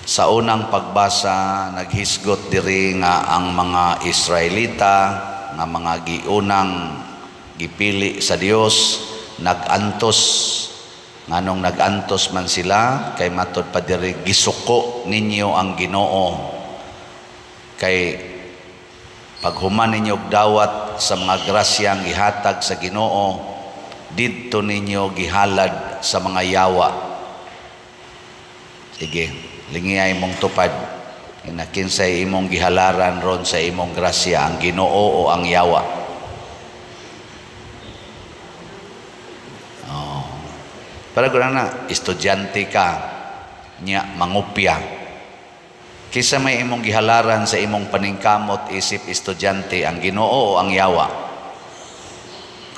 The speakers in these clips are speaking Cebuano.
Sa unang pagbasa, naghisgot diri nga ang mga Israelita nga mga giunang gipili sa Dios nagantos. Nganong nagantos man sila? Kay matod pa diri, gisuko ninyo ang Ginoo. Kay paghuman ninyo og dawat sa mga grasyang gihatag sa Ginoo, didto ninyo gihalad sa mga yawa. Sige, lingiyay mong tupad. Ina kinsay imong gihalaran ron sa imong grasya, ang Ginoo o ang yawa? Oh. Para ko na, estudyante ka, nya mangupya. Kinsa may imong gihalaran sa imong paningkamot isip estudyante, ang Ginoo o ang yawa?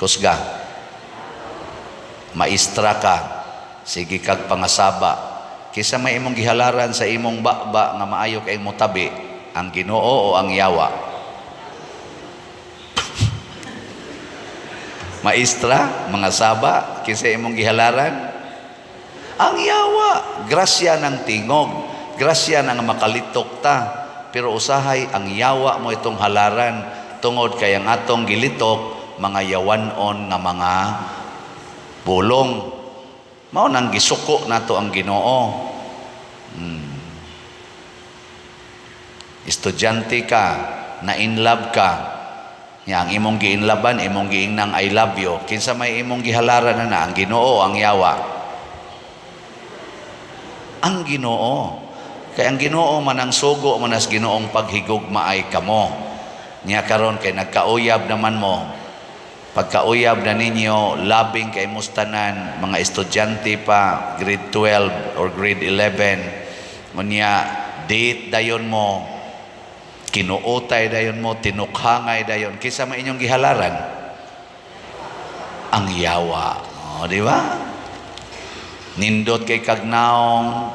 Kusga. Maestra ka, sige kag pangasaba. Kinsa may imong gihalaran sa imong baba nga maayo kay motabi, ang Ginoo o ang yawa? Maestra, mga saba, kinsa imong gihalaran? Ang yawa. Grasya ng tingog, grasya ng makalitok ta. Pero usahay ang yawa mo itong halaran tungod kay ang atong gilitok mga yawanon nga mga bulong. Mao nang gisuko nato ang Ginoo. Estudyante ka, na in love ka. Nya ang imong giinlaban, imong giingnang "I love you." Kinsa may imong gihalaran na na, ang Ginoo o ang yawa? Ang Ginoo. Kay ang Ginoo man ang sugo man as Ginoong paghigugmaay kamo. Nya karon kay nagkauyab naman mo. Pagkauyab na ninyo, labing kay mustanan, mga estudyante pa, grade 12 or grade 11. Unya, date dayon mo, kinuutay dayon mo, tinukhangay dayon. Kinsa may inyong gihalaran? Ang yawa. O, di ba? Nindot kay kagnaong,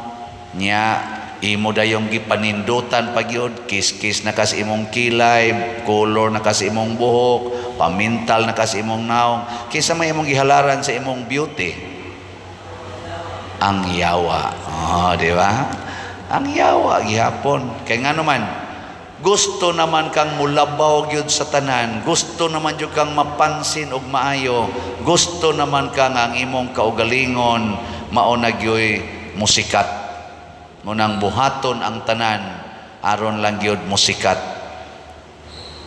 nya, imo dayong gipanindutan pagyud, kiss-kiss na kas imong kilay, color na kas imong buhok, pamintal na kas imong naong. Kinsa may imong gihalaran sa imong beauty? Ang yawa. Oh, di ba? Ang yawa gihapon. Kay ngano man, gusto naman kang mulabaw gyud sa tanan, gusto naman gyud kang mapansin og maayo, gusto naman kang ang imong kaugalingon mao na gyoy musikat. Munang buhaton ang tanan aron lang gyud musikat.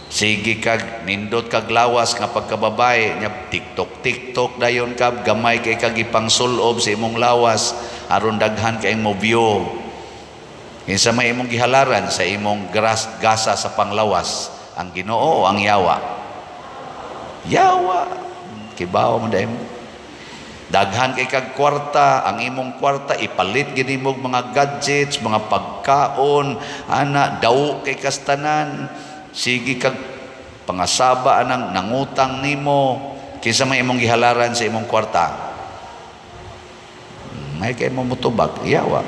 Sige kag nindot kag lawas nga pagkababae nya, TikTok TikTok dayon ka, gamay kay kag ipangsulob sa imong lawas aron daghan kay mo view. Kinsa may imong gihalaran sa imong gasa sa panglawas, ang Ginoo o ang yawa? Yawa. Kibaw mo dahil mo. Daghan kay kag kwarta, ang imong kwarta ipalit gid nimo mga gadgets, mga pagkaon, ana daw kay kastanan. Sige kag pangasaba anang nangutang nimo. Kinsa may imong gihalaran sa imong kwarta? May kay mo mutubag, yawa.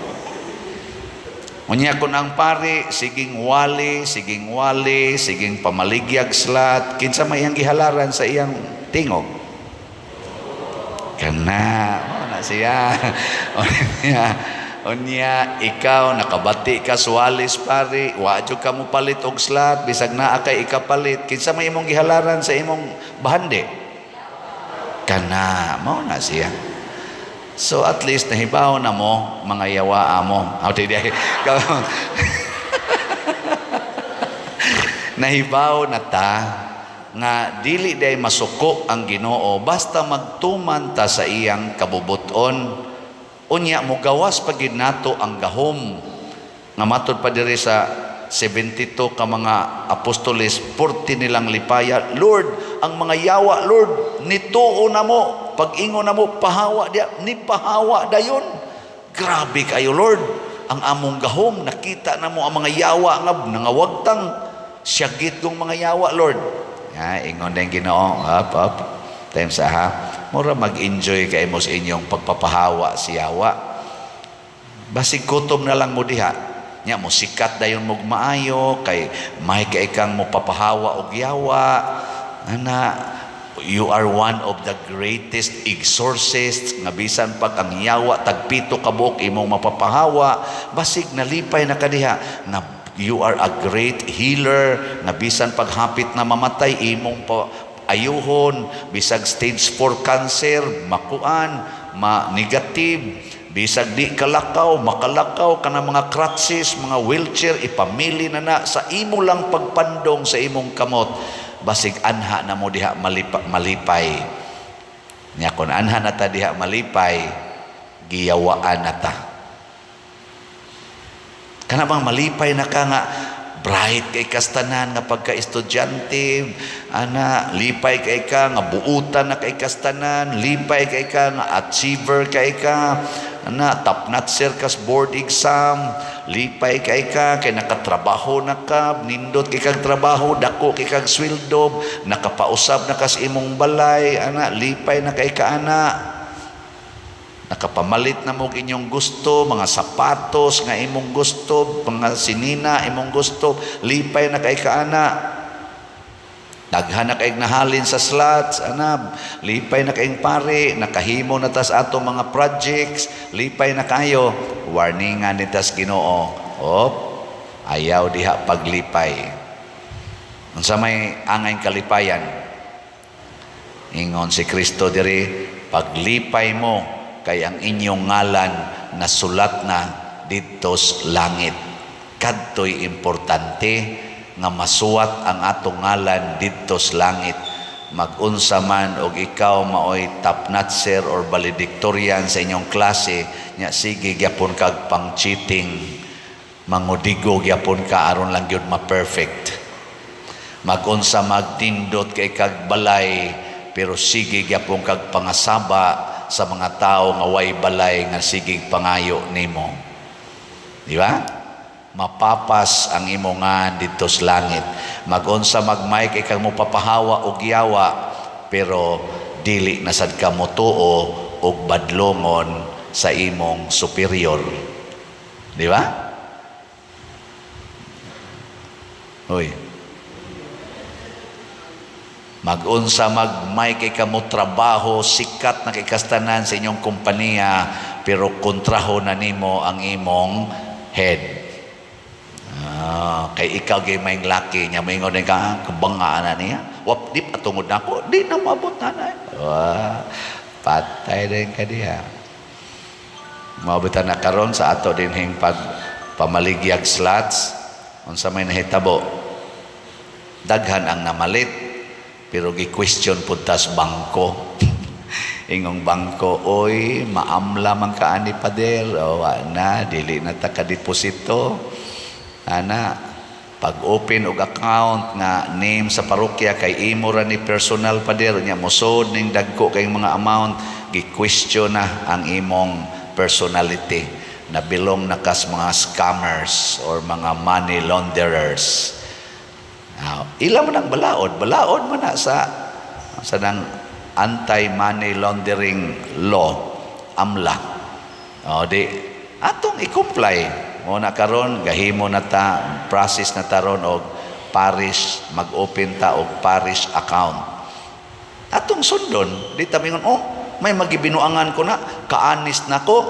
Unya kun ang pari siging wali, siging wali, siging pamaligyag slat, kinsa may iyang gihalaran sa iyang tingog? Kana, oh, na siya. Unya, unya ikaw nakabati ka suwalis pari, wa jud ka mo palit og slat bisag naa kay ikapalit. Kinsa may imong gihalaran sa imong bahandi? Kana, mao na siya. So at least nahibaw na mo mga yawa mo. Aw di di. Nahibaw na ta nga dili day masuko ang Ginoo basta magtuman ta sa iyang kabubuton. Unya mogawas pa gid nato ang gahom nga matod pa diri sa 72 ka mga apostoles, 40 nilang lipaya, "Lord, ang mga yawa, Lord, nituo na mo, pag-ingon na mo, pahawa diya, ni pahawa dayon. Grabe kayo, Lord, ang among gahom, nakita na mo ang mga yawa nga nangawagtang, siyagit kong mga yawa, Lord." Ya, ingon din Ginoo, up, up. Time sa ha, mura mag-enjoy kay mo sa inyong pagpapahawa si yawa. Basig kutob na lang mo diha. Nya mo sikat dayon mo maayo kay may kay kang mo papahawa og yawa. Ana, You are one of the greatest exorcists nga bisan pag ang yawa tagpito ka buok imong mapapahawa, basig nalipay na ka diha nga you are a great healer, nga bisan pag hapit na mamatay imong pa ayuhon, bisag stage 4 cancer makuan, ma negative, bisag di kalakaw makalakaw kana, mga crutches, mga wheelchair ipamili na na sa imo lang pagpandong sa imong kamot, basig anha na mo diha malipay nya. Kon anha na ta diha malipay, giyawaan na ta. Kana bang malipay na ka nga bright kay kastanan nga pagka-estudyante, ana, lipay kay ka nga buutan na kay kastanan, lipay kay ka nga achiever kay ka, ana, top notcher kas board exam, lipay kay ka kay nakatrabaho na ka, nindot kay kag trabaho, dako kay kag sweldo, nakapausab na kas imong balay, ana, lipay na kay ka, ana, nakapamalit na mo inyong gusto, mga sapatos nga imong gusto, mga sinina imong gusto, lipay na kay kaana. Daghan na kay nahalin sa slots, ana, lipay na kayong pare, nakahimo na tas ato mga projects, lipay na kayo. Warningan ni tas Ginoo. Op, ayaw diha paglipay. Unsa may angay kalipayan? Ingon si Kristo diri, paglipay mo kay ang inyong ngalan nasulat na didto sa langit. Kadto'y importante nga masuwat ang atong ngalan didto sa langit. Magunsa man og ikaw maoy top notcher or valedictorian sa inyong klase nya, sige gyapon kag pang cheating, mangudigo gyapon ka aron lang gyud ma-perfect. Magunsa magtindot kay kag balay, pero sige gyapon kag pangasaba sa mga tao nga way balay nga sige pangayo nimo, di ba? Mapapas ang imong ngan didto sa langit. Magunsa magmay kay kang mopapahawa og yawa, pero dili na sad ka motuo og badlongon sa imong superior, di ba? Hoy. Magunsa magmay kay kamo trabaho, sikat na kay kastanan sa inyong kompanya, pero kontraho na nimo ang imong head. Ah, kay ikaw gay may laki niya, moingon ka, "Ah, kabanga na niya. Wap di patungod nako, di na maabot na na." Wah, patay din ka diha. Mabutan na karon sa ato dinhing pag pamaligyag slots, unsa may nahitabo? Daghan ang namalit, pero gi-question pud tas bangko. Ingong bangko, "Oy, maamla man ka ani, pader." O, wa na, dili na ta ka-deposito. Ana, pag-open og account nga name sa parokya kay imo ra ni personal, pader nya mosod ning dagko kay mga amount, gi-question na ang imong personality na belong na kas mga scammers or mga money launderers. Now, ila man ang balaod, balaod man na sa nang anti-money laundering law, AMLA. O di atong i-comply. Mo na karon gahimo na ta, process na ta ron og parish, mag-open ta og parish account. Atong sundon, di ta mingon, "Oh, may magibinuangan ko na, kaanis na ko,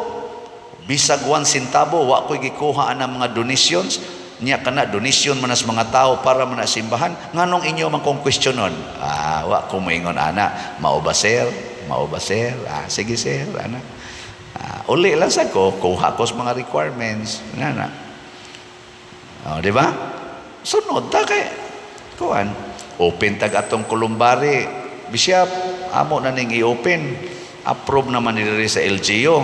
bisag 1 centavo, wa ko'y gikuha ang mga donations." Nya kana donation man as mga tao para man na simbahan, nganong inyo man kong questionon? Ah, wa ko moingon ana. "Mao ba, sir? Mao ba, sir? Ah, sige, sir," ana. Ah, uli lang sa ko, kuha ko sa mga requirements na. Oh, di ba? Sunod ta kay kuan, open tag atong columbary. "Bishop, amo na ning i-open. Approve naman ni diri sa LGU."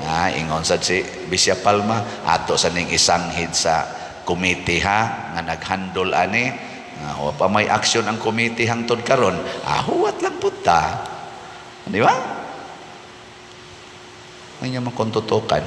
Ah, ingon sad si Bishop Palma, "Ato sa ning isanghid sa committee ha nga naghandle ani." Ah, wa pa may action ang committee hangtod karon. Ah, huwat lang pud ta. Di ba? Ay man kung tutukan.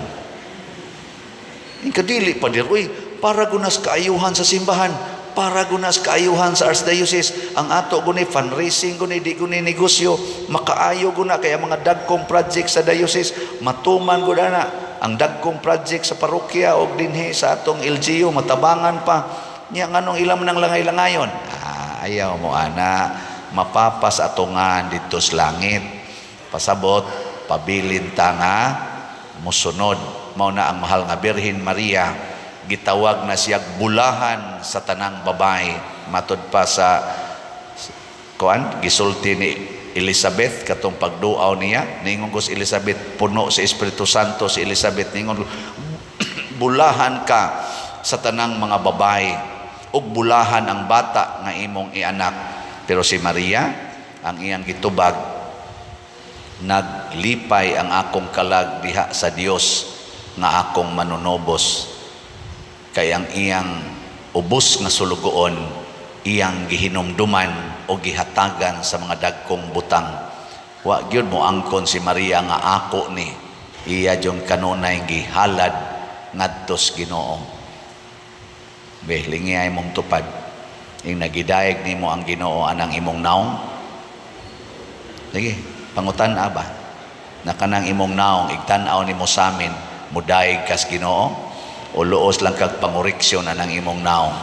Kadili pa dir, uy, para gunas kaayuhan sa simbahan, para gunas kaayuhan sa archdiocese, ang ato guni fundraising guni, di guni negosyo, makaayo guna kaya mga dagkong project sa diocese, matuman gud ana ang dagkong project sa parokya og dinhi sa atong LGU matabangan pa niya, nganong ilam nang langay-langayon? Ah, ayaw mo ana. mapapas atungan didto sa langit. Pasabot, pabilin ta nga musunod. Mao na ang mahal nga Birhen Maria, gitawag na siya bulahan sa tanang babae. Matud pa sa kuan, gisulti ni Elizabeth katong pagduaw niya, ningon ko si Elizabeth, puno sa Espiritu Santo si Elizabeth, ningon, "Bulahan ka sa tanang mga babae ug bulahan ang bata nga imong ianak." Pero si Maria, ang iyang gitubag, "Naglipay ang akong kalag diha sa Dios nga akong manunobos, kay ang iyang ubos nga sulugoon iyang gihinumduman o gihatagan sa mga dagkong butang." Wa gyud mo angkon si Maria nga ako ni iya jung kanunay gihalad ngadto sa Ginoo. Be, lingi mong tupad. Ing nagidayeg nimo ang Ginoo anang imong naong. Sige, pangutan ba? Na kanang imong naong igtan-aw nimo sa amin, mudayeg kas Ginoo o luos lang kag pangoreksyon anang imong naong?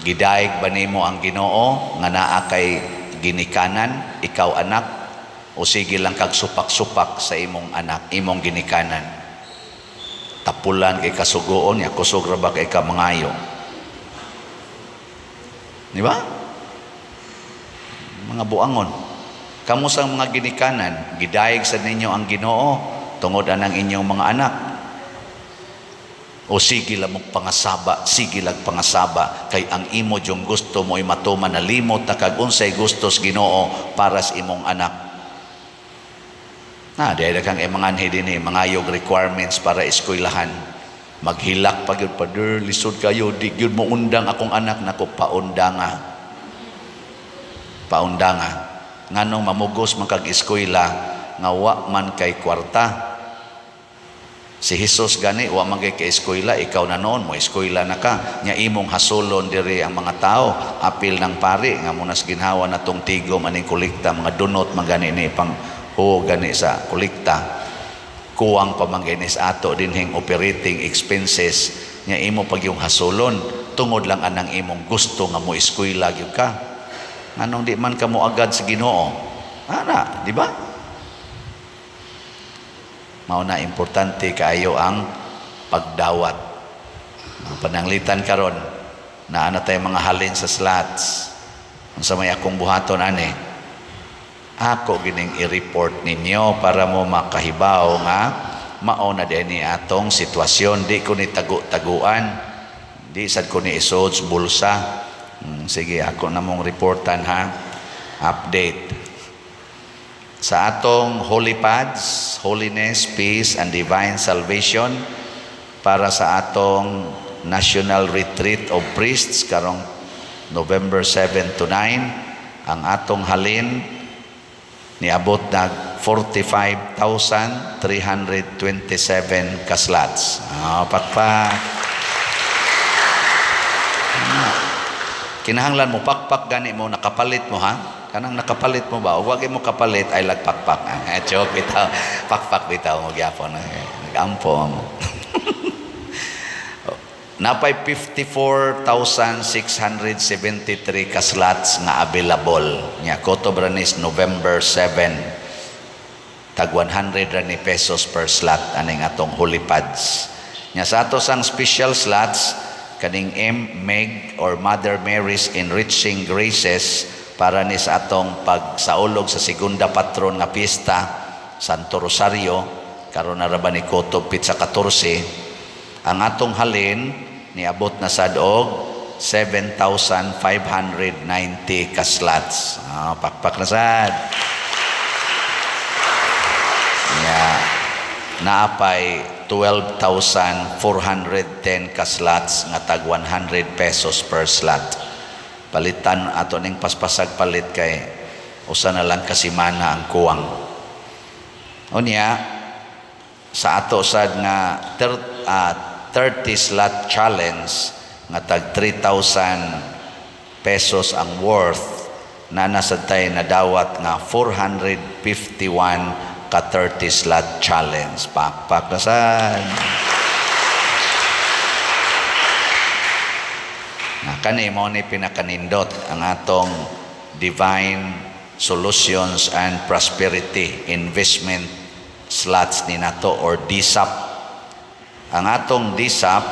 Gidayeg ba nimo ang Ginoo nga naa kay ginikanan, ikaw anak, o sige lang kag supak-supak sa imong anak, imong ginikanan? Tapulan kay kasugoon ya, kusog ra ba kay ka mangayo? Di ba? Mga buangon. Kamo sa mga ginikanan, gidayeg sa ninyo ang Ginoo tungod anang inyong mga anak? O sige lang mong pangasaba, sige lang pangasaba, kay ang imo yung gusto mo ay matuman, na limot na kag unsay gustos Ginoo para sa imong anak? Na, dahil kang imanganhi din eh, mga yung requirements para eskwelahan. Maghilak pa gyud, "Pader, lisod kayo, di gyud mo undang akong anak." Nako, paundanga. Paundanga. Nganong mamugos man kag eskwela nga wa man kay kwarta? Si Jesus gani wa man kay ka-eskwela, ikaw na noon mo eskwela na ka. Nya imong hasulon diri ang mga tao, apil ng pari nga munas ginhawa na tong tigom aning kolekta, mga dunot man gani ni pang huo gani sa kolekta. Kuwang pa man gani sa ato dinhing operating expenses, nya imo pag yung hasulon tungod lang anang imong gusto nga mo eskwela gyud ka. Nganong di man ka mo agad sa Ginoo? Ana, di ba? Mao na importante kaayo ang pagdawat. Ang pananglitan karon, naa na tayo mga halin sa slots. Unsa may akong buhaton ani? Ako gining i-report ninyo para mo makahibaw nga mao na din ni atong sitwasyon. Di ko ni tago-taguan. Di sad ko ni isod sa bulsa. Sige, ako na mong reportan ha. Update. Sa atong Holy Pads, Holiness, Peace, and Divine Salvation para sa atong National Retreat of Priests karong November 7 to 9, ang atong halin niabot nag 45,327 ka slots. Ah, pakpak. Ah. Kinahanglan mo pakpak gani mo nakapalit mo ha. Kanang nakapalit mo ba? O wag mo kapalit ay lagpakpak. Ah, joke bitaw. Pakpak bitaw mo gyapon. Nagampo mo. Napay 54,673 ka slots nga available. Nya kutob ra ni November 7. Tag 100 ra ni pesos per slot aning atong Holy Pads. Nya sa ato sang special slots kaning M Meg or Mother Mary's Enriching Graces para ni sa atong pagsaulog sa segunda patron nga piyesta, Santo Rosario, karon na ra ba ni kutob pitsa 14, ang atong halin niabot na sad og 7,590 ka slots. Ah, pakpak na sad. Ya, naapay 12,410 ka slots nga tag 100 pesos per slot. Palitan ato ning paspasag palit kay usa na lang ka semana ang kuwang. Unya sa ato sad nga 30 slot challenge nga tag 3,000 pesos ang worth na nasa tay nadawat nga 451 ka 30 slot challenge. Pakpak na sad. Na kani mo ni pinakanindot ang atong Divine Solutions and Prosperity Investment slots ni nato or DSAP. Ang atong DSAP,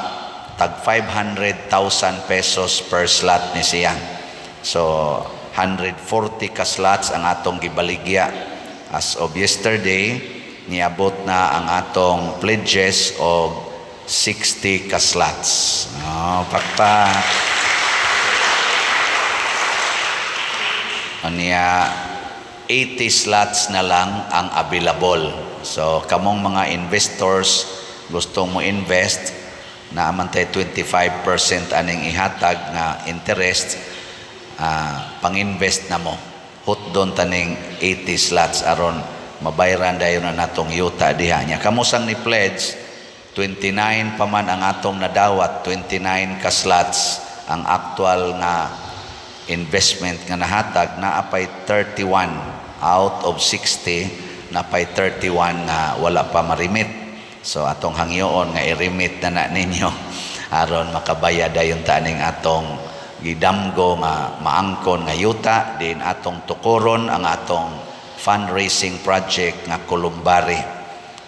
tag ₱500,000 per slot ni siya. So 140 ka slots ang atong gibaligya. As of yesterday, niabot na ang atong pledges og 60 ka slots. Oh, pakpak. Unya 80 slots na lang ang available. So kamong mga investors gustong mo invest, naa man tay 25% aning ihatag nga interest, pang-invest na mo. Hutdon taning 80 slots aron mabayran dayon na natong yuta diha niya. Kamo sang ni pledge, 29 pa man ang atong nadawat, 29 ka slots ang actual nga investment nga nahatag, naa pay 31 out of 60, napay 31 nga wala pa marimit. So atong hangyoon nga i-remit na na ninyo aron makabaya dayon ta aning atong gidamgo nga maangkon nga yuta, din atong tukuron ang atong fundraising project nga columbary.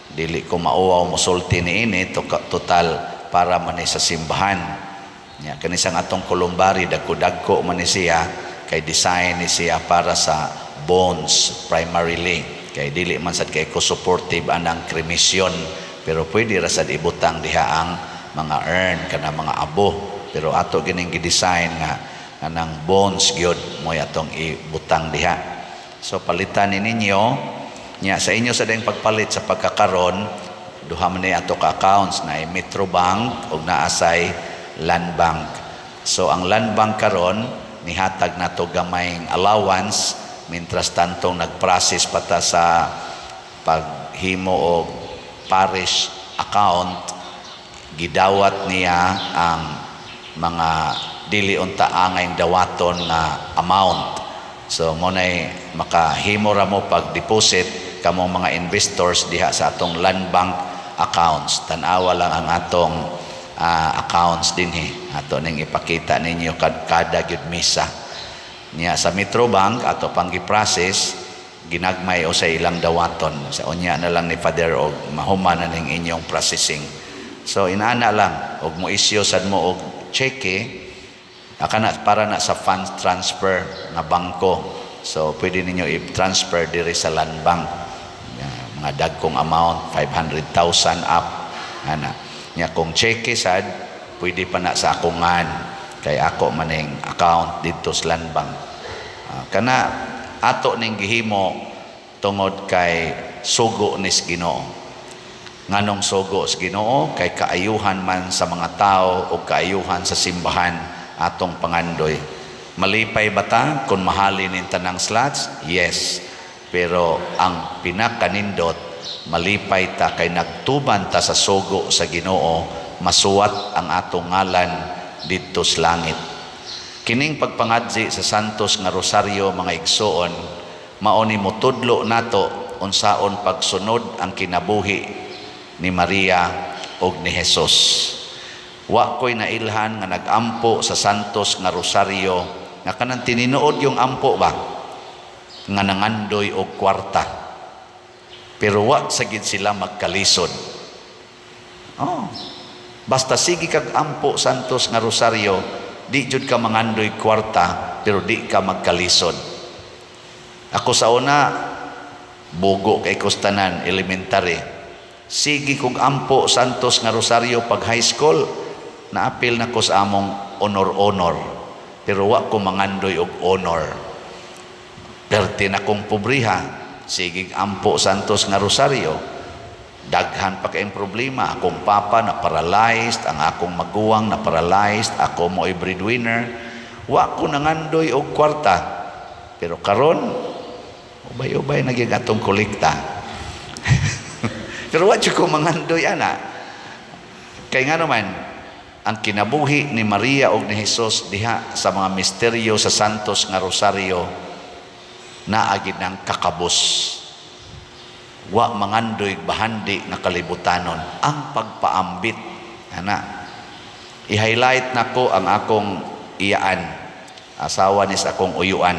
Dili ko mauwaw mosulti niini, total para man ni sa simbahan. Nya kani sang atong columbary, dagko-dagko man ni siya kay design ni siya para sa bones primarily, kay dili man sad kay ko supportive anang cremation, pero pwede ra sad ibutang diha ang mga urn, kana mga abo, pero ato gining gi-design nga kanang bones gyud mo'y atong ibutang diha. So palitan ni ninyo nya sa inyo sa dayong pagpalit sa pagkakaron, duha man ni ato ka accounts na Metro Bank ug naasay Land Bank. So ang Land Bank karon nihatag nato gamayng allowance mientras tantong nagprocess pa ta sa paghimo og parish account. Gidawat niya ang mga dili unta angay dawaton nga amount. So mo nay makahimo ra mo pag-deposit kamong mga investors diha sa atong Land Bank accounts. Tan-awa lang ang atong accounts dinhi. Ato ning ipakita ninyo kada gyud misa. Niya sa Metro Bank, ato pang gi-process, ginagmay o sa ilang dawaton. Sa unya na lang ni Father og mahuman na ning inyong processing. So inana lang og mo issue sad mo og cheque kana para na sa fund transfer nga bangko. So pwede ninyo i-transfer diri sa Land Bank. Ya, mga dagkong amount, 500,000 up ana. Nya kung cheque sad, pwede pa na sa akong ngan kay ako maning account didto sa Land Bank. Kana ato ning gihimo tungod kay sugo nis Ginoo. Nganong sugo sa Ginoo? Kay kaayuhan man sa mga tao o kaayuhan sa simbahan atong pangandoy. Malipay ba ta kung mahalin ning tanang slots? Yes. Pero ang pinakanindot, malipay ta kay nagtuman ta sa sugo sa Ginoo, masuwat ang atong ngalan didto sa langit. Kining pagpangadzi sa Santos nga Rosaryo, mga igsoon, mao ni motudlo nato unsaon pagsunod ang kinabuhi ni Maria ug ni Jesus. Wa ko'y nailhan nga nag-ampo sa Santos nga Rosaryo nga kanang tininuod yung ampo ba nga nangandoy og kwarta. Pero wa sa gid sila magkalisod. Oh. Basta sige kag ampo Santos nga Rosaryo, di jud ka mangandoy kwarta pero di ka magkalisod. Ako sa una, bugo kay kustanan elementary. Sige kog ampo Santos nga Rosaryo pag high school, naapil na ko sa among honor-honor. Pero wa ko mangandoy og honor. Perti na kong pobriha, sige ampo Santos nga Rosaryo. Daghan pa kayong problema. Akong papa na paralyzed, ang akong maguwang na paralyzed, ako mo'y breadwinner. Wa ko nangandoy og kwarta. Pero karon, ubay-ubay na gyud atong kolekta. Pero wa jud ko mangandoy ana. Kay nga naman, ang kinabuhi ni Maria og ni Jesus diha sa mga misteryo sa Santos nga Rosaryo, naa gid ng kakabos. Wa mangandoy bahandi nga kalibutanon ang pagpaambit ana. I-highlight nako ang akong iyaan, asawa ni sa akong uyuan.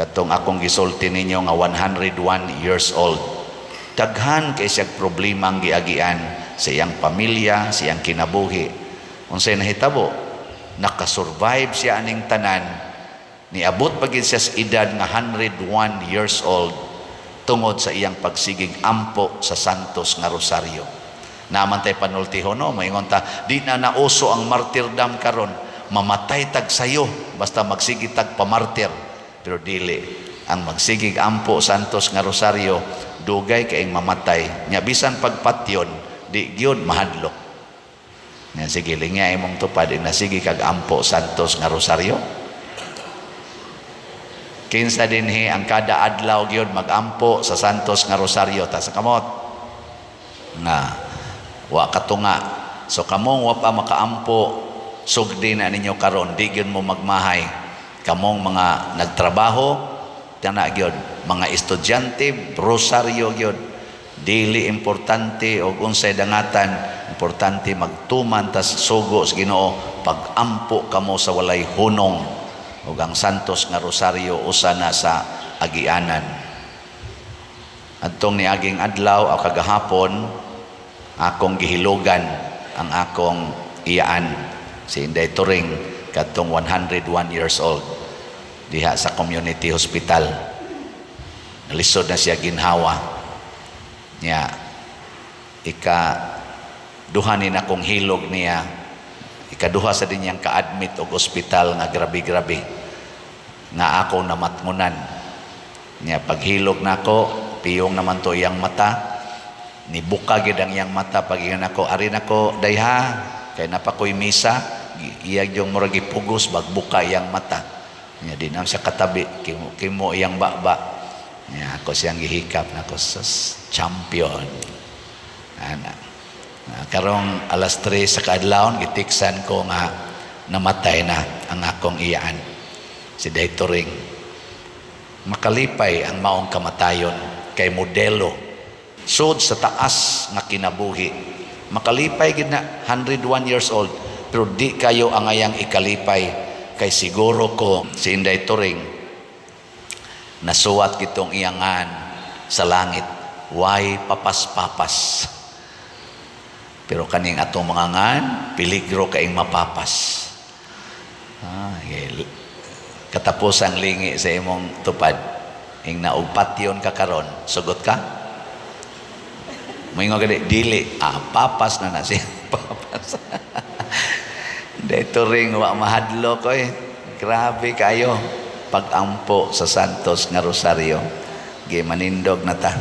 Katong akong gisulti ninyo nga 101 years old. Daghan kay siyang problema ang giagian sa iyang pamilya, sa iyang kinabuhi. Unsay nahitabo? Nakasurvive siya aning tanan. Niabot pa gid siya sa edad nga 101 years old tungod sa iyang pagsigig ampo sa Santos nga Rosario. Naman tay panultihon, no, maingon ta, di na nauso ang martyrdom karon, mamatay tag sayo basta magsige tag pamartir. Pero dili ang magsigig ampo Santos nga Rosario, dugay kaing mamatay. Nya bisan pagpatyon, di gyud mahadlok. Nya sige, lingya imong tupad na sige kag ampo Santos nga Rosario. Kinsa dinhi ang kada adlaw gyud magampo sa Santos nga Rosario? Taas kamot. Nga wa katunga. So kamong wa pa makaampo, sugdi na ninyo karon, di gyud mo magmahay. Kamong mga nagtrabaho, tana gyud, mga estudyante, rosaryo gyud. Dili importante og unsay dangatan, importante magtuman tas sugo sa Ginoo, pagampo kamo sa walay hunong ug ang Santos nga Rosario usa na sa agianan. Adtong niaging adlaw o kagahapon, akong gihilugan ang akong iyaan, si Inday Turing, kadtong 101 years old diha sa community hospital. Nalisod na siya ginhawa niya. Ika duha ni nakong hilog niya, ikaduha sa din niyang ka-admit og ospital nga grabe-grabe nga ako namatngunan niya. Paghilog nako, piyong naman to iyang mata, nibuka gid ang iyang mata. Pag ingon ako, "Ari nako, dayha, kay napakoy misa," iya yung murag gipugos, bagbuka iyang mata niya. Di na siya katabi, kimo, kimo iyang baba niya. Ako siyang gihikap nako sa champion ana. Na, karong alas 3 sa kaadlawon, gitiksan ko nga namatay na ang akong iyaan, si Day Turing. Makalipay ang maong kamatayon kay modelo sud sa taas nga kinabuhi. Makalipay gid na 101 years old, pero di kayo ang ayang ikalipay kay siguro ko si Inday Turing nasuwat kitong iyangan sa langit, "Why papas-papas?" Pero kaning atong mga ngan, peligro kaing mapapas. Ah, eh, katapusang lingi sa imong tupad, ing naugpatyon ka karon, sugot ka? Moingon ka dili, ah, papas na na siya. Papas. Dito ring wa mahadlok ko eh. Grabe kayo pagampo sa Santos nga Rosario. Gi manindog na ta.